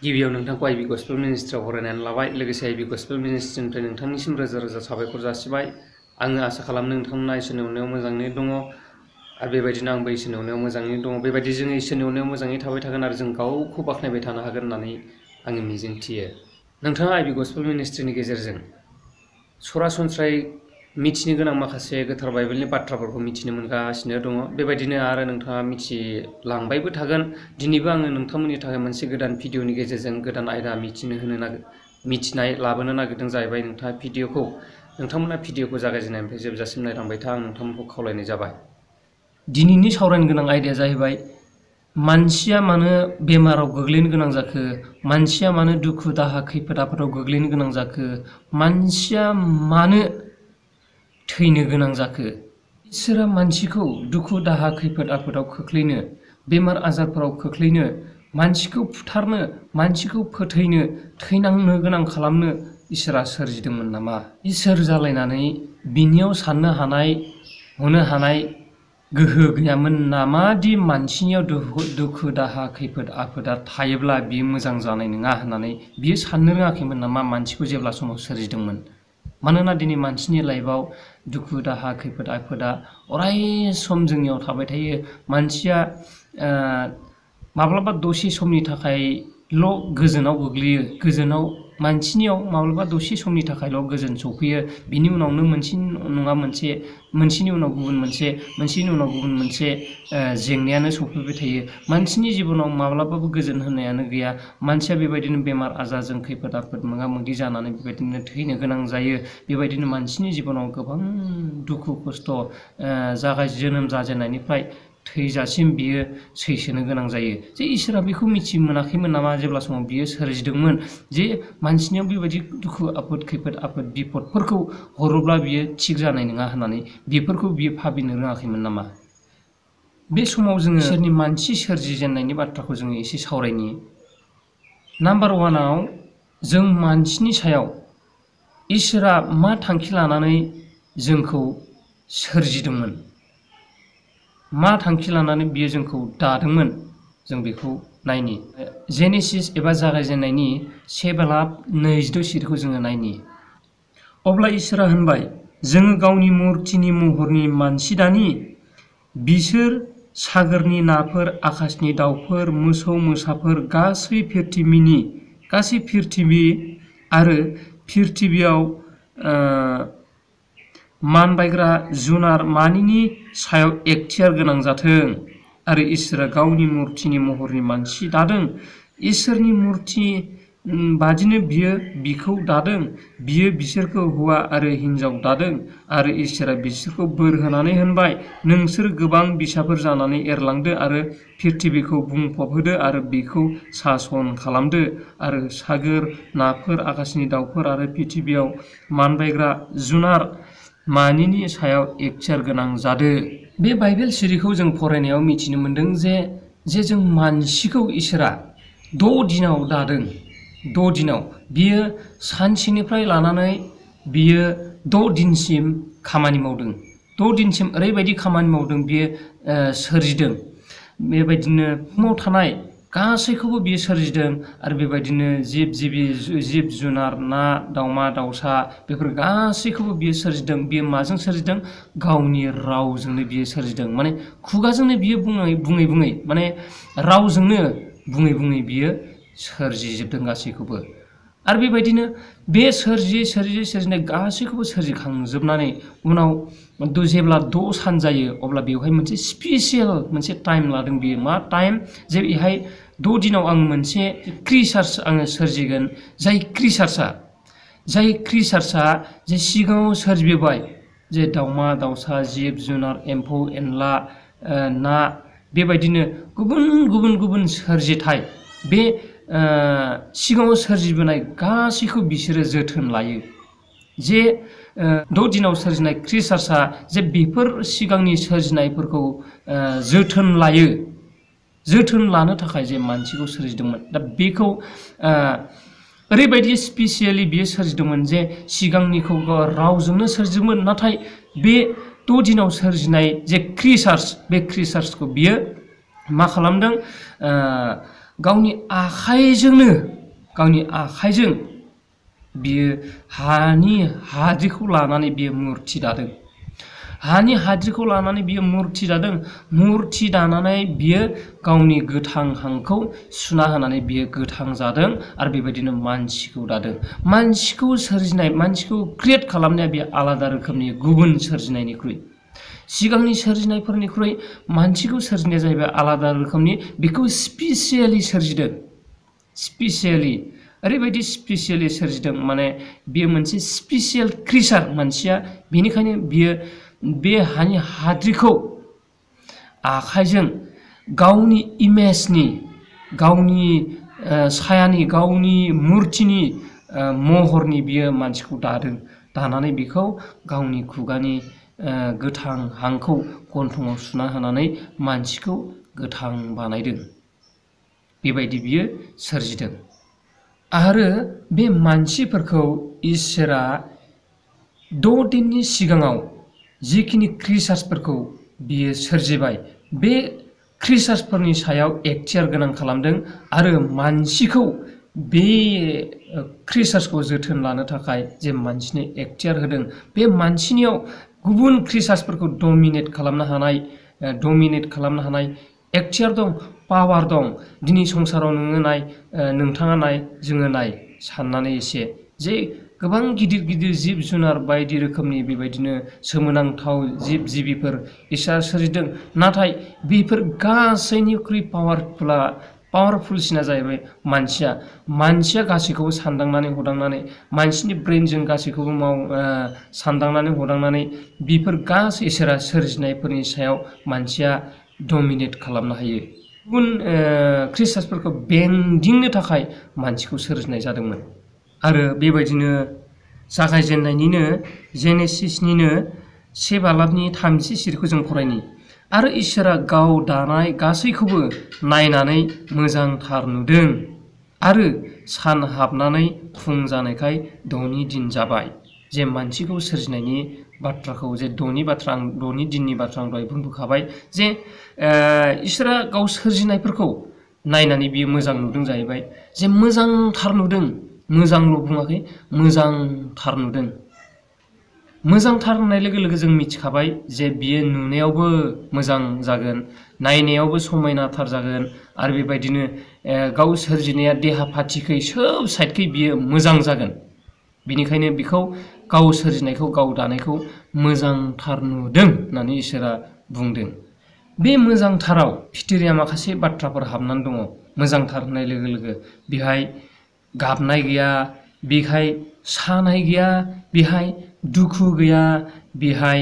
गिबियाव नोंथांखौ आइबि गस्पेल मिनिस्ट्रियाव बरायनानै लाबाय लोगोसे आइबि गस्पेल मिनिस्ट्रिनिफ्राय नोंथांनिसिम रोजा रोजा साबायखर जासिबाय। आङो आसा खालामो नोंथांमोना इसोरनि अननायाव मोजाङै दङ आरो बेबायदिनो आंबो इसोरनि अननायाव मोजाङै दङ। बेबायदि जों इसोरनि अननायाव मोजाङै थाबाय थागोन आरो जों गावखौ बाख्नायबाय थानो हागोन होननानै आङो मिजिंथियो। नोंथाङा आइबि गस्पेल मिनिस्ट्रिनि गेजेरजों सरासनस्रायै मिथिनो गोनां माखासे गोथार बाइबेलनि बाथ्राफोरखौ मिथिनो मोनगासिनो दङ। बेबायदिनो आरो नोंथाङा मिथिलांबायबो थागोन। दिनैबो आङो नोंथांमोननि थाखाय मोनसे गोदान भिडिअनि गेजेरजों गोदान आयदा मिथिनाय लाबोनो नागिरदों जाहैबाय। नोंथांमोना भिडिअखौ जागायजेननायनिफ्राय जोबजासिम नायलांबाय था, आं नोंथांमोनखौ खावलायनाय जाबाय। दिनैनि सावरायनो गोनां आयदाया जाहैबाय मानसिया मानो बेमाराव गोग्लैनो गोनां जाखो, मानसिया मानो दुखु दाहा खैफोद आफोदाव गोग्लैनो गोनां जाखो, मानसिया मानो थैनो गोनां जाखो। इसोरा मानसिखौ दुखु दाहा खैफोद आफोदाव खोख्लैनो, बेमार आजारफोराव खोख्लैनो, मानसिखौ फुथारनो, मानसिखौ फोथैनो, थैनांनो गोनां खालामनो इसोरा सोरजिदोंमोन नामा? इसोर जालायनानै बिनियाव साननो हानाय हनो हानाय गोहो गैयामोन नामा दि मानसिनियाव दुखु दाहा खैफोद आफोदा थायोब्ला बियो मोजां जानाय नङा होननानै बियो साननो रोङाखैमोन नामा मानसिखौ जेब्ला समाव सोरजिदोंमोन? मानोना दिनै मानसिनि लाइफआव दुखु दाहा खैफोद आफोदा अराय सम जोंनियाव थाबाय थायो। मानसिया माब्लाबा दसे समनि थाखायल' गोजोनाव गोग्लैयो, मानसिनियाव माब्लाबा दसे समनि थाखायल' गोजोन सफैयो। बिनि उनावनो मोनसेनि उनाव गुबुन मोनसे जेंनायानो सफैबाय थायो। मानसिनि जिबनाव माब्लाबाबो गोजोन होनायानो गैया। मानसिया बेबायदिनो बेमार आजारजों खैफोद आफोद मोगा मोगि जानानै बेबायदिनो थैनो गोनां जायो। बेबायदिनो मानसिनि जिबनाव गोबां दुखु खस्थ' जोनोम जाजेननायनिफ्राय थैजासिम बियो सैसोनो गोनां जायो। जे इसोरा बेखौ मिथि मोनाखैमोन नामा जेब्ला समाव बियो सोरजिदोंमोन, जे मानसिनियाव बेबायदि दुखु आफोद खैफोद आफोद बिपदफोरखौ हरोब्ला बियो थिग जानाय नङा होननानै बेफोरखौ बियो भाबिनो रोङाखैमोन नामा? बे समाव जोङो इसोरनि मानसि सोरजिजेननायनि बाथ्राखौ जोङो एसे सावरायनि। नाम्बार 1आव जों मानसिनि सायाव इसोरा मा थांखि लानानै जोंखौ सोरजिदोंमोन, मा थांखि लानानै बियो जोंखौ दादोंमोन, जों बेखौ नायनि। जेनेसिस एबा जागायजेननायनि 7:22 जोङो नायनि। अब्ला इसोरा होनबाय, जोङो गावनि मुर्तिनि महरनि मानसि दानि, बिसोर सागोरनि नाफोर, आकाशनि दाउफोर, मोसौ मोसाफोर, गासै पृथिबि आरो पृथिबियाव मानबायग्रा जुनार मानिनि सायाव एखथियार गोनां जाथों। आरो इसोरा गावनि मुर्तिनि महरनि मानसि दादों। इसोरनि मुर्ति बादिनो बियो बिखौ दादों। बियो बिसोरखौ हौवा आरो हिनजाव दादों। आरो इसोरा बिसोरखौ बोर होनानै होनबाय, नोंसोर गोबां बिसाफोर जानानै एरलांदो आरो पृथिबिखौ बुंफबहोदो आरो बेखौ सासन खालामदो आरो सागोर नाफोर, आकाशनि दाउफोर आरो पृथिबियाव मानबायग्रा जुनार मानिनि सायाव एखथियार गोनां जादो। बे बाइबेल सिरिखौ जों फरायनायाव मिथिनो मोनदों जे जों मानसिखौ इसोरा 6 दिनाव दादों। 6 दिनाव बियो सानसेनिफ्राय लानानै बियो 6 दिनसिम खामानि मावदों। 6 दिनसिम ओरैबायदि खामानि मावदों, बियो सोरजिदों। बेबायदिनो बुहुमाव थानाय गासैखौबो बियो सोरजिदों। आरो बेबायदिनो जिब जुनार, ना, दाउमा दाउसा बेफोर गासैखौबो बियो सोरजिदों। बियो माजों सोरजिदों? गावनि रावजोंनो बियो सोरजिदों। माने खुगाजोंनो बियो बुङै माने रावजोंनो बुङै बियो सोरजिजोबदों गासैखौबो। आरो बेबायदिनो बे सोरजिनाय गासैखौबो सोरजिखांजोबनानै उनाव जेब्ला 6 सान जायो, अब्ला बेवहाय मोनसे स्पेसियेल मोनसे टाइम लादों। बियो मा टाइम? जे बेहाय 6 दिनाव आं मोनसे क्रिसार्स आङो सोरजिगोन। जाय क्रिसार्सआ जे सिगाङाव सोरजिबोबाय, जे दाउमा दाउसा, जिब जुनार, एम्फौ एनला, ना, बेबायदिनो गुबुन सोरजिथाय, बे सिगाङाव सोरजिबोनाय गासैखौ बिसोरो जोथोन लायो। जे 6 दिनाव सोरजिनाय क्रिसार्सआ जे बेफोर सिगांनि सोरजिनायफोरखौ जोथोन लानो थाखाय जे मानसिखौ सोरजिदोंमोन। दा बेखौ ओरैबायदि स्पेसियेलि बियो सोरजिदोंमोन जे सिगांनिखौ रावजोंनो सोरजिदोंमोन, नाथाय बे 6 दिनाव सोरजिनाय जे क्रिसार्स, बे क्रिसार्सखौ बियो मा खालामदों? गावनि आखाइजोंनो गावनि आखाइजों बियो हानि हाद्रिखौ लानानै बियो मुर्ति दादों। हानि हाद्रिखौ लानानै बियो मुर्ति दादों। मुर्ति दानानै बियो गावनि गोथां हांखौ सुना होनानै बियो गोथां जादों आरो बेबायदिनो मानसिखौ दादों। मानसिखौ सोरजिनाय, मानसिखौ क्रिएट खालामनाया बियो आलादा रोखोमनि गुबुन सोरजिनायनिख्रुइ, सिगांनि सोरजिनायफोरनिख्रुइ मानसिखौ सोरजिनाया जाहैबाय आलादा रोखोमनि। बेखौ स्पिसियेलि सोरजिदों। स्पिसियेलि ओरैबायदि स्पिसियेलि सोरजिदों, माने बियो मोनसे स्पिसियेल क्रिसार मानसिया। बेनिखायनो बियो बे हानि हाद्रिखौ आखाइजों गावनि इमेजनि, गावनि सायानि, गावनि मुर्तिनि महरनि बियो मानसिखौ दादों। दानानै बेखौ गावनि खुगानि गोथां हांखौ गन्थङाव सुना होनानै मानसिखौ गोथां बानायदों। बेबायदि बियो सोरजिदों। आरो बे मानसिफोरखौ इसोरा 6 दिननि सिगाङाव जिखिनि क्रिसार्सफोरखौ बियो सोरजिबाय, बे क्रिसार्सफोरनि सायाव एक्टियार गोनां खालामदों आरो मानसिखौ बे क्रिसार्सखौ जोथोन लानो थाखाय जे मानसिनो एक्टियार होदों, बे मानसिनियाव गुबुन क्रिसार्सफोरखौ डमिनेट खालामनो हानाय एक्टियार दं, पावार दं। दिनै संसाराव नोङो नाय, नोंथाङा नाय, जोङो नाय, साननानै एसे जे गोबां गिदिर गिदिर जिब जुनार बायदि रोखोमनि बेबायदिनो सोमोनांथाव जिब जिबिफोर इसोरा सोरजिदों। नाथाय बेफोर गासैनिख्रुइ पावारफुलसिना जाहैबाय मानसिया गासैखौबो सानदांनानै हदांनानै, मानसिनि ब्रेनजों गासैखौबो सानदांनानै हदांनानै बेफोर गासै इसोरा सोरजिनायफोरनि सायाव मानसिया डमिनेट खालामनो हायो। गुबुन क्रिसार्सफोरखौ बेंदिंनो थाखाय मानसिखौ सोरजिनाय जादोंमोन। आरो बेबायदिनो जागायजेननायनिनो जेनेसिसनिनो 1 बालाबनि 30 सिरिखौ जों फरायनि। आरो इसोरा गाव दानाय गासैखौबो नायनानै मोजांथार नुदों आरो सान हाबनानै फुं जानायखाय 6नि दिन जाबाय। जे मानसिखौ सोरजिनायनि बाथ्राखौ, जे 6नि दिननि बाथ्रा आं दहाय बुंबोखाबाय, जे इसोरा गाव सोरजिनायफोरखौ नायनानै बियो मोजां नुदों जाहैबाय। जे मोजांथार नुदों, मोजांल' बुङाखै, मोजांथार नुदों। मोजांथार होननाय लोगो लोगो जों मिथिखाबाय जे बियो नुनायावबो मोजां जागोन, नायनायावबो समायनाथार जागोन आरो बेबायदिनो गाव सोरजिनाया देहा फाथिखै सोब साइडखै बियो मोजां जागोन। बेनिखायनो बेखौ गाव सोरजिनायखौ, गाव दानायखौ मोजांथार नुदों होननानै इसोरा बुंदों। बे मोजांथाराव फिथोरिया माखासे बाथ्राफोर हाबनानै दङ। मोजांथार होननाय लोगो लोगो बेहाय गाबनाय गैया, बेहाय सानाय गैया, बेहाय दुखु गैया, बेहाय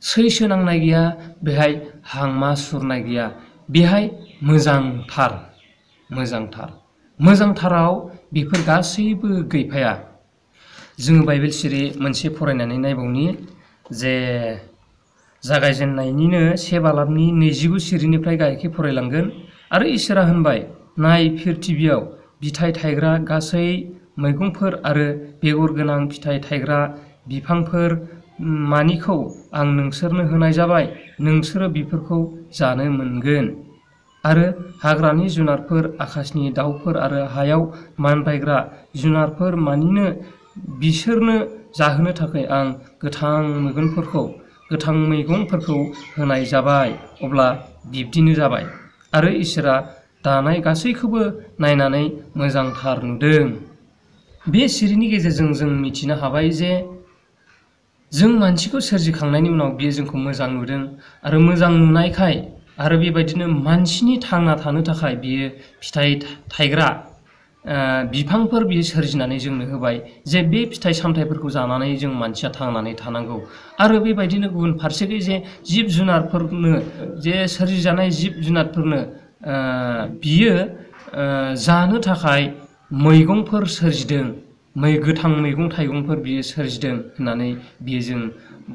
सैसोनांनाय गैया, बेहाय हांमा सुरनाय गैया। बेहाय मोजांथाराव बेफोर गासैबो गैफाया। जोङो बाइबेल सिरि मोनसे फरायनानै नायबावनि, जे जागायजेननायनिनो 1 बालाबनि 29 सिरिनिफ्राय गाहायखै फरायलांगोन। आरो इसोरा होनबाय, नाय, पृथिबियाव फिथाइ थायग्रा गासै मैगंफोर आरो बेगर गोनां फिथाइ थायग्रा बिफांफोर मानिखौ आं नोंसोरनो होनाय जाबाय। नोंसोरो बेफोरखौ जानो मोनगोन। आरो हाग्रानि जुनारफोर, आकाशनि दाउफोर आरो हायाव मानबायग्रा जुनारफोर मानिनो बिसोरनो जाहोनो थाखाय आं गोथां मैगंफोरखौ होनाय जाबाय। अब्ला बिब्दिनो जाबाय। आरो इसोरा दानाय गासैखौबो नायनानै मोजांथार नुदों। बे सिरिनि गेजेरजों जों मिथिनो हाबाय जे जों मानसिखौ सोरजिखांनायनि उनाव बियो जोंखौ मोजां नुदों आरो मोजां नुनायखाय आरो बेबायदिनो मानसिनि थांना थानो थाखाय बियो फिथाइ थायग्रा बिफांफोर बियो सोरजिनानै जोंनो होबाय। जे बे फिथाइ सामथाइफोरखौ जानानै जों मानसिया थांनानै थानांगौ। आरो बेबायदिनो गुबुन फारसेखै जे जिब जुनारफोरनो, जे सोरजिजानाय जिब जुनारफोरनो बियो जानो थाखाय मैगंफोर सोरजिदों, गोथां मैगं थाइगंफोर बियो सोरजिदों होननानै बियो जों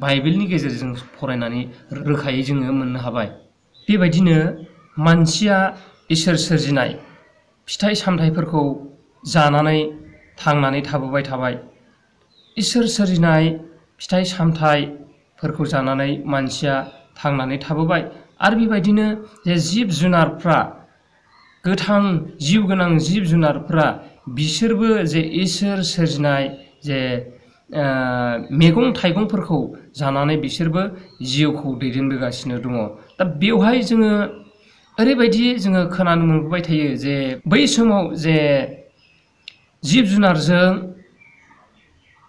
बाइबेलनि गेजेरजों फरायनानै रोखायै जोङो मोननो हाबाय। बेबायदिनो मानसिया इसोर सोरजिनाय फिथाइ सामथाइफोरखौ जानानै थांनानै थाबोबाय थाबाय। इसोर सोरजिनाय फिथाइ सामथाइफोरखौ जानानै मानसिया थांनानै थाबोबाय। आरो बेबायदिनो जे जिब जुनारफ्रा गोथां जिउ गोनां जिब जुनारफोरा बिसोरबो जे इसोर सोरजिनाय जे मैगं थाइगंफोरखौ जानानै बिसोरबो जिउखौ दैदेनबोगासिनो दङ। दा बेवहाय जोङो ओरैबायदि जोङो खोनानो मोनबाय थायो जे बै समाव जे जिब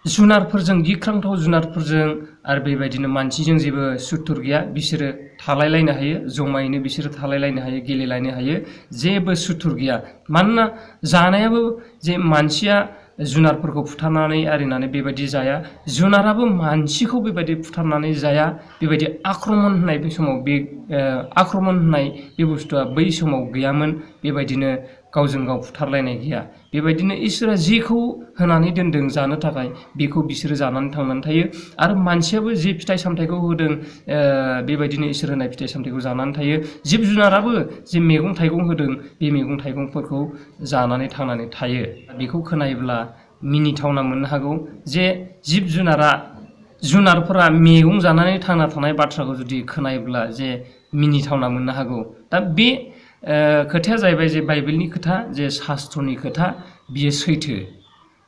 जुनारफोरजों गिख्रांथाव जुनारफोरजों आरो बेबायदिनो मानसिजों जेबो सुथुर गैया, बिसोरो थालायलायनो हायो, जमायैनो बिसोरो थालायलायनो हायो, गेलेलायनो हायो, जेबो सुथुर गैया। मानोना जानायाबो जे मानसिया जुनारफोरखौ बुथारनानै आरिनानै बेबायदि जाया, जुनाराबो मानसिखौ बेबायदि बुथारनानै जाया। बेबायदि आक्रमन होननाय बे समाव आक्रमन होननाय बे बुस्थुआ बै समाव गैयामोन। बेबायदिनो गावजों गाव बुथारलायनाय गैया। बेबायदिनो इसोरा जिखौ होनानै दोनदों जानो थाखाय बेखौ बिसोरो जानानै थांनानै थायो। आरो मानसियाबो जि फिथाइ सामथाइखौ होदों बेबायदिनो इसोर होनाय फिथाइ सामथाइखौ जानानै थायो। जिब जुनाराबो जे मैगं थाइगं होदों बे मैगं थाइगंफोरखौ जानानै थांनानै थायो। बेखौ खोनायोब्ला मिनिथावना मोननो हागौ जे जिब जुनारफोरा मैगं जानानै थांना थानाय बाथ्राखौ जुदि खोनायोब्ला जे मिनिथावना मोननो हागौ। दा बे खोथाया जाहैबाय जे बाइबेलनि खोथा, जे शास्त्रनि खोथा, बियो सैथो।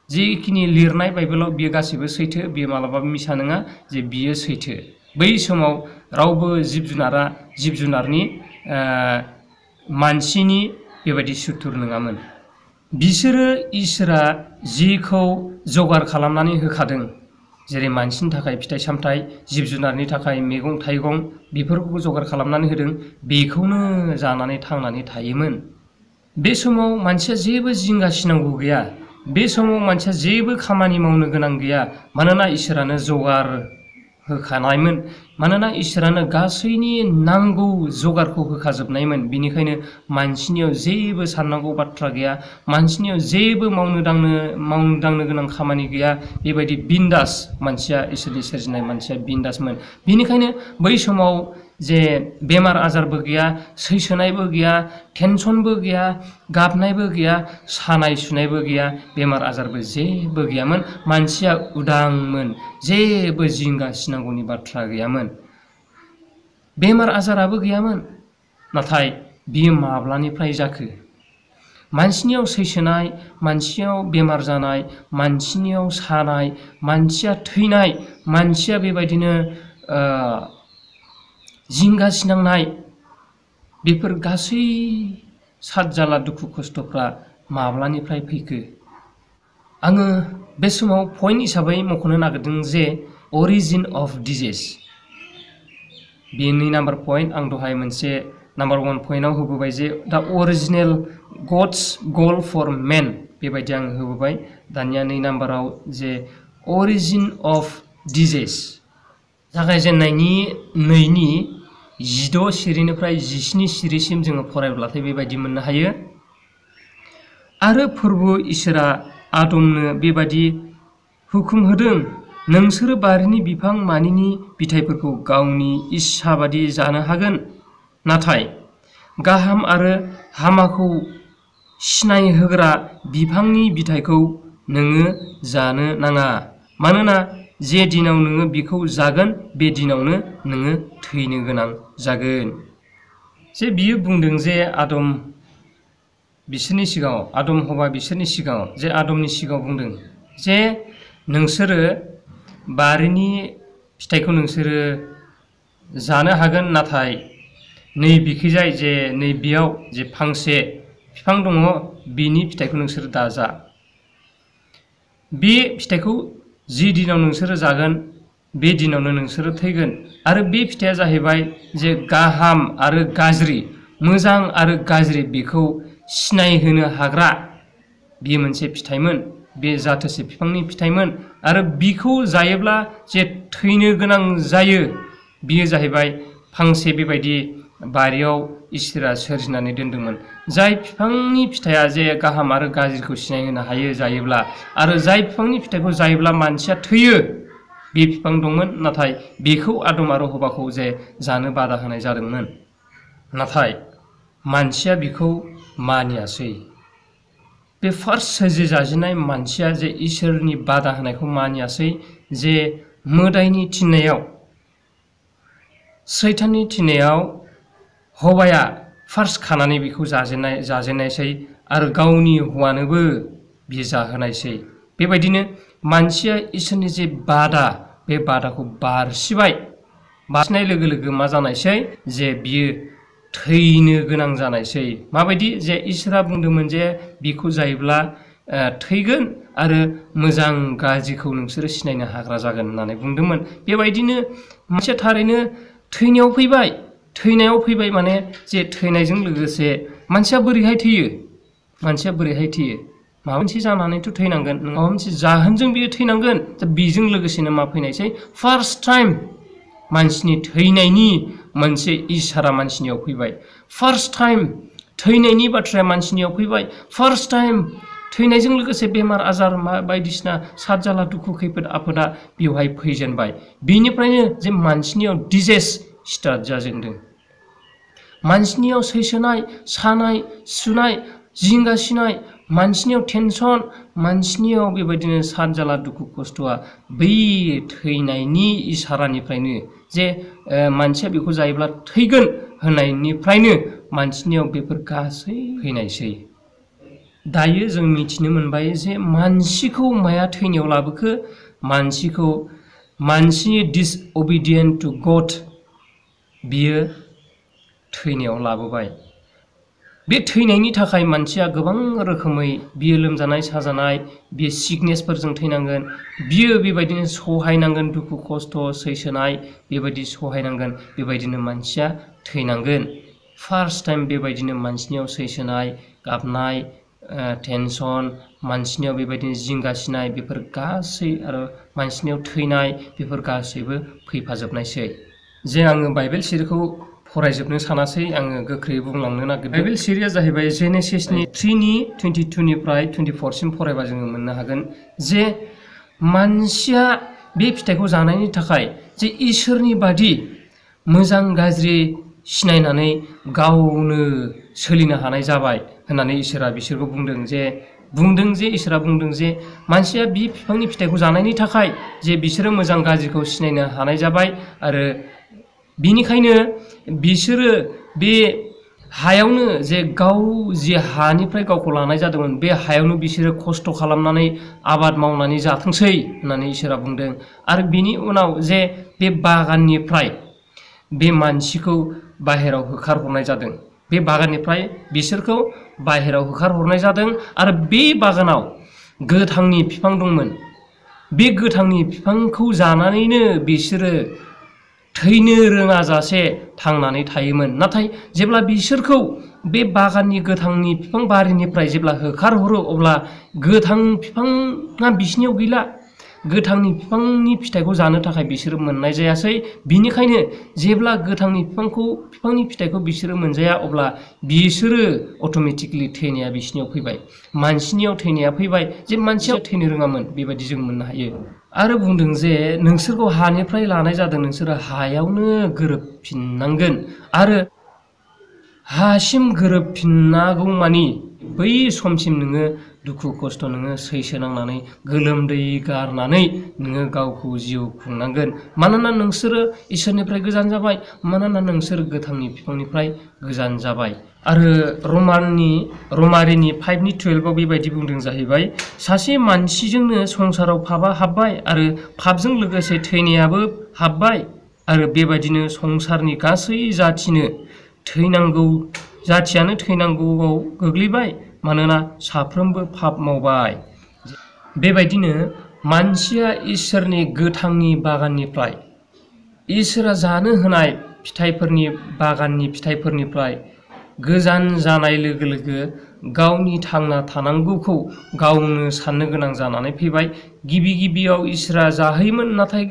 जिखिनि लिरनाय बाइबेलाव बियो गासैबो सैथो, बियो मालाबाबो मिसा नङा, जे बियो सैथो। बै समाव रावबो जिब जुनारनि मानसिनि बेबायदि सुथुर नङामोन। बिसोरो इसोरा जिखौ जगार खालामनानै होखादों, जेरै मानसिनि थाखाय फिथाइ सामथाइ, जिब जुनारनि थाखाय मैगं थाइगं, बेफोरखौ जगार खालामनानै होदों, बेखौनो जानानै थांनानै थायोमोन। बे समाव मानसिया जेबो जिंगासिनांगौ गैया। बे समाव मानसिया जेबो खामानि मावनो गोनां गैया। मानोना इसोरानो जगार होखानायमोन। मानोना इसोरानो गासैनि नांगौ जगारखौ होखाजोबनायमोन। बिनिखायनो मानसिनियाव जेबो साननांगौ बाथ्रा गैया, मानसिनियाव जेबो मावनो दांनो गोनां खामानि गैया। बेबायदि बिन्दास मानसिया, इसोरनि सोरजिनाय मानसिया बिन्दासमोन। बिनिखायनो बै समाव जे बेमार आजारबो गैया, सैसोनायबो गैया, टेनसनबो गैया, गाबनायबो गैया, सानाय सुनायबो गैया, बेमार आजारबो जेबो गैयामोन। मानसिया उदांमोन, जेबो जिंगा सिनांगौनि बाथ्रा गैयामोन। बेमार आजाराबो गैयामोन। नाथाय बियो माब्लानिफ्राय जाखो? मानसिनियाव सैसोनाय, मानसियाव बेमार जानाय, मानसिनियाव सानाय, मानसिया थैनाय, मानसिया बेबायदिनो जिंगा सिनांनाय, बेफोर गासै सातजाला दुखु खस्थ'फ्रा माब्लानिफ्राय फैखो? आङो बे समाव पइन्ट हिसाबै मख'नो नागिरदों जे अरिजिन अफ डिजिज। बेनि नाम्बार पइन्ट आं दहाय मोनसे नाम्बार 1 पइन्टआव होबोबाय जे दा original gods goal for men, बेबायदि आङो होबोबाय। दानिया नै नाम्बाराव जे अरिजिन अफ डिजिज, जागायजेननायनि 2:16 सिरिनिफ्राय 17 सिरिसिम जोङो फरायब्लाथाय बेबायदि मोननो हायो। आरो फोरबो इसोरा आदमनो बेबायदि हुकुम होदों, नोंसोरो बारिनि बिफां मानिनि फिथाइफोरखौ गावनि इस्सा बादि जानो हागोन, नाथाय गाहाम आरो हामाखौ सिनायहोग्रा बिफांनि फिथाइखौ नोङो जानो नाङा। मानोना जे दिनाव नोङो बिखौ जागोन, बे दिनावनो नोङो थैनो गोनां जागोन। जे बियो बुंदों जे आदम बिसोरनि सिगाङाव, आदम हवा बिसोरनि सिगाङाव, जे आदमनि सिगाङाव बुंदों जे नोंसोरो बारिनि फिथाइखौ नोंसोरो जानो हागोन, नाथाय नै बिखैजाय जे नै बेयाव जे फांसे बिफां दङ, बिनि फिथाइखौ नोंसोरो दाजा। बे फिथाइखौ जि दिनाव नोंसोरो जागोन, बे दिनावनो नोंसोरो थैगोन। आरो बे फिथाइया जाहैबाय जे गाहाम आरो गाज्रि, मोजां आरो गाज्रि, बेखौ सिनायहोनो हाग्रा बेयो मोनसे फिथाइमोन। बे जाथोसे बिफांनि फिथाइमोन। आरो बिखौ जायोब्ला जे थैनो गोनां जायो, बियो जाहैबाय फांसे बेबायदि बारियाव इसोरा सोरजिनानै दोनदोंमोन। जाय बिफांनि फिथाइया जे गाहाम आरो गाज्रिखौ सिनायहोनो हायो जायोब्ला, आरो जाय बिफांनि फिथाइखौ जायोब्ला मानसिया थैयो, बे बिफां दंमोन। नाथाय बेखौ आदम आरो हवाखौ जे जानो बादा होनाय जादोंमोन, नाथाय मानसिया बिखौ मानियासै। बे फार्स्ट सोरजि जाजेननाय मानसिया जे इसोरनि बादा होनायखौ मानियासै, जे मोदायनि थिननायाव, सैताननि थिननायाव हवाया फार्स्ट खानानै बेखौ जाजेननायसै आरो गावनि हौवानोबो बियो जाहोनायसै। बेबायदिनो मानसिया इसोरनि जे बादा बे बादाखौ बारसिबाय। बारसिनाय लोगो लोगो मा जानायसै जे बियो थैनो गोनां जानायसै। माबायदि जे इसोरा बुंदोंमोन जे बिखौ जायोब्ला थैगोन आरो मोजां गाज्रिखौ नोंसोरो सिनायनो हाग्रा जागोन होननानै बुंदोंमोन। बेबायदिनो मानसिया थारैनो थैनायाव फैबाय। थैनायाव फैबाय माने जे थैनायजों लोगोसे मानसिया बोरैहाय थैयो? मानसिया बोरैहाय थैयो? माबा मोनसे जानानैथ' थैनांगोन, माबा मोनसे जाहोनजों बियो थैनांगोन। बेजों लोगोसेनो मा फैनायसै? फार्स्ट टाइम मानसिनि थैनायनि मोनसे इसारा मानसिनियाव फैबाय। फार्स्ट टाइम थैनायनि बाथ्राया मानसिनियाव फैबाय। फार्स्ट टाइम थैनायजों लोगोसे बेमार आजार बायदिसिना सातजाला दुखु खैफोद आफोदा बेवहाय फैजेनबाय। बेनिफ्रायनो जे मानसिनियाव डिजेस स्टार्ट जाजेनदों। मानसिनियाव सैसोनाय, सानाय सुनाय, जिंगासिनाय, मानसिनियाव टेनसन, मानसिनियाव बेबायदिनो सातजाला दुखु खस्थ'आ बै थैनायनि इसारानिफ्रायनो जे मानसिया बेखौ जायोब्ला थैगोन होननायनिफ्रायनो मानसिनियाव बेफोर गासै फैनायसै। दायो जों मिथिनो मोनबाय जे मानसिखौ माया थैनायाव लाबोखो? मानसिनि डिसअबिडियेन्ट टु गड बियो थैनायाव लाबोबाय। बे थैनायनि थाखाय मानसिया गोबां रोखोमै बियो लोमजानाय साजानाय, बियो सिकनेसफोरजों थैनांगोन, बियो बेबायदिनो सहायनांगोन दुखु खस्थ' सैसोनाय, बेबायदि सहायनांगोन। बेबायदिनो मानसिया थैनांगोन। फार्स्ट टाइम बेबायदिनो मानसिनियाव सैसोनाय, गाबनाय, टेनसन, मानसिनियाव बेबायदिनो जिंगासिनाय बेफोर गासै आरो मानसिनियाव थैनाय बेफोर गासैबो फैफाजोबनायसै। जे आङो बाइबेल सिरिखौ फरायजोबनो सानासै, आङो गोख्रै बुंलांनो नागिरदों। बाइबेल सिरिया जाहैबाय जेनेसिसनि 3:22निफ्राय 24सिम फरायबा जोङो मोननो हागोन जे मानसिया बे फिथाइखौ जानायनि थाखाय जे इसोरनि बादि मोजां गाज्रि सिनायनानै गावनो सोलिनो हानाय जाबाय होननानै इसोरा बिसोरखौ इसोरा बुंदों जे मानसिया बे बिफांनि फिथाइखौ जानायनि थाखाय जे बिसोरो मोजां गाज्रिखौ सिनायनो हानाय जाबाय आरो बिनिखायनो बिसोरो बे हायावनो जे गाव जि हानिफ्राय गावखौ लानाय जादोंमोन बे हायावनो बिसोरो खस्थ' खालामनानै आबाद मावनानै जाथोंसै होननानै इसोरा बुंदों। आरो बिनि उनाव जे बे बागाननिफ्राय बे मानसिखौ बाहेराव होखारहरनाय जादों। बे बागाननिफ्राय बिसोरखौ बाहेराव होखारहरनाय जादों आरो बे बागानाव गोथांनि बिफां दंमोन। बे गोथांनि बिफांखौ जानानैनो बिसोरो थैनो रोङाजासे थांनानै थायोमोन। नाथाय जेब्ला बिसोरखौ बे बागाननि गोथांनि बिफां बारिनिफ्राय जेब्ला होखारहरो अब्ला गोथां बिफाङा बिसोरनियाव गैला। गोथांनि बिफांनि फिथाइखौ जानो थाखाय बिसोरो मोननाय जायासै। बिनिखायनो जेब्ला गोथांनि बिफांनि फिथाइखौ बिसोरो मोनजाया अब्ला बिसोरो अट'मेटिकलि थैनाया बिसोरनियाव फैबाय। मानसिनियाव थैनाया फैबाय जे मानसिया थैनो रोङामोन बेबायदि जों मोननो हायो। आरो बुंदों जे नोंसोरखौ हानिफ्राय लानाय जादों, नोंसोरो हायावनो गोरोबफिननांगोन आरो हासिम गोरोबफिननांगौ मानि बै समसिम नोङो दुखु खस्थ' नोङो सैसोनांनानै गोलोमदै गारनानै नोङो गावखौ जिउ खुंनांगोन। मानोना नोंसोरो इसोरनिफ्राय गोजान जाबाय, मानोना नोंसोर गोथांनि बिफांनिफ्राय गोजान जाबाय। आरो रमारिनि 5:12आव बेबायदि बुंदों जाहैबाय, सासे मानसिजोंनो संसाराव पापआ हाबबाय आरो पापजों लोगोसे थैनायाबो हाबबाय आरो बेबायदिनो संसारनि गासै जाथियानो थैनांगौआव गोग्लैबाय मानोना साफ्रोमबो पाप मावबाय। बेबायदिनो मानसिया इसोरनि गोथांनि बागाननिफ्राय इसोरा जानो होनाय बागाननि फिथाइफोरनिफ्राय गोजान जानाय लोगो लोगो गावनि थांना थानांगौखौ गावनो साननो गोनां जानानै फैबाय। गिबियाव इसोरा जाहोयोमोन, नाथाय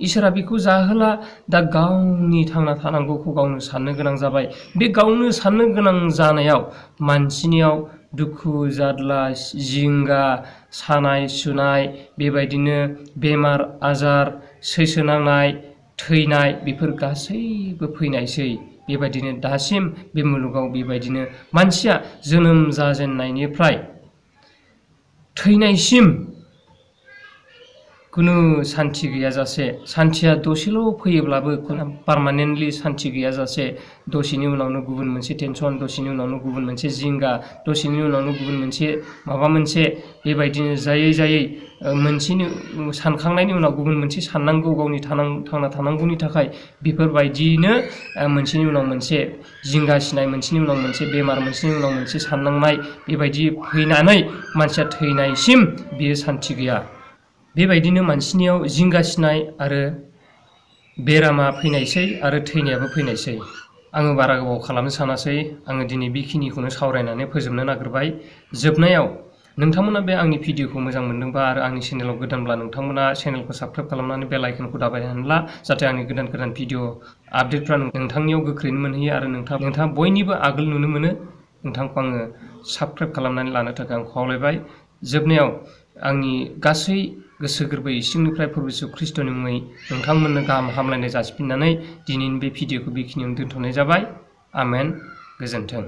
इसोरा बेखौ जाहोला। दा गावनि थांना थानांगौखौ गावनो साननो गोनां जाबाय। बे गावनो साननो गोनां जानायाव मानसिनियाव दुखु जारला, जिंगा, सानाय सुनाय, बेबायदिनो बेमार आजार, सैसोनांनाय, थैनाय बेफोर गासैबो फैनायसै। बेबायदिनो दासिम बे मुलुगाव बेबायदिनो मानसिया जोनोम जाजेननायनिफ्राय थैनायसिम खुनु सान्थि गैयाजासे, सान्थिया दसेल' फैयोब्लाबो पार्मानेन्टलि सान्थि गैयाजासे दसेनि उनावनो गुबुन मोनसे टेनसन, दसेनि उनावनो गुबुन मोनसे जिंगा, दसेनि उनावनो गुबुन मोनसे माबा मोनसे बेबायदिनो जायै मोनसेनि सानखांनायनि उनाव गुबुन मोनसे साननांगौ गावनि थांना थानांगौनि थाखाय, बेफोरबायदियैनो मोनसेनि उनाव मोनसे जिंगासिनाय, मोनसेनि उनाव मोनसे बेमार, मोनसेनि उनाव मोनसे साननांनाय बेबायदि फैनानै मानसिया थैनायसिम बियो सान्थि गैया। बेबायदिनो मानसिनियाव जिंगासिनाय आरो बेरामा फैनायसै आरो थैनायाबो फैनायसै। आङो बारा गोबाव खालामनो सानासै, आङो दिनै बेखिनिखौनो सावरायनानै फोजोबनो नागिरबाय। जोबनायाव नोंथांमोना बे आंनि भिडिअखौ मोजां मोनदोंबा आरो आंनि चेनेलाव गोदानब्ला नोंथांमोना चेनेलखौ साबस्क्राइब खालामनानै बेल आइकनखौ दाबायनानै ला, जाहाथे आंनि गोदान भिडिअ आपडेटफ्रा नोंथांनियाव गोख्रैनो मोनहैयो आरो नोंथाङा बयनिबो आगोल नुनो मोनो। नोंथांखौ आङो साबस्क्राइब खालामनानै लानो थाखाय आं खावलायबाय। जोबनायाव आंनि गासै गोसो गोरबो इसिंनिफ्राय प्रभु जिसु ख्रीष्टनि मुङै नोंथांमोननो गाहाम हामलायनाय जासिफिननानै दिनैनि बे भिडिअखौ बेखिनियावनो दोनथ'नाय जाबाय। आमेन। गोजोन्थों।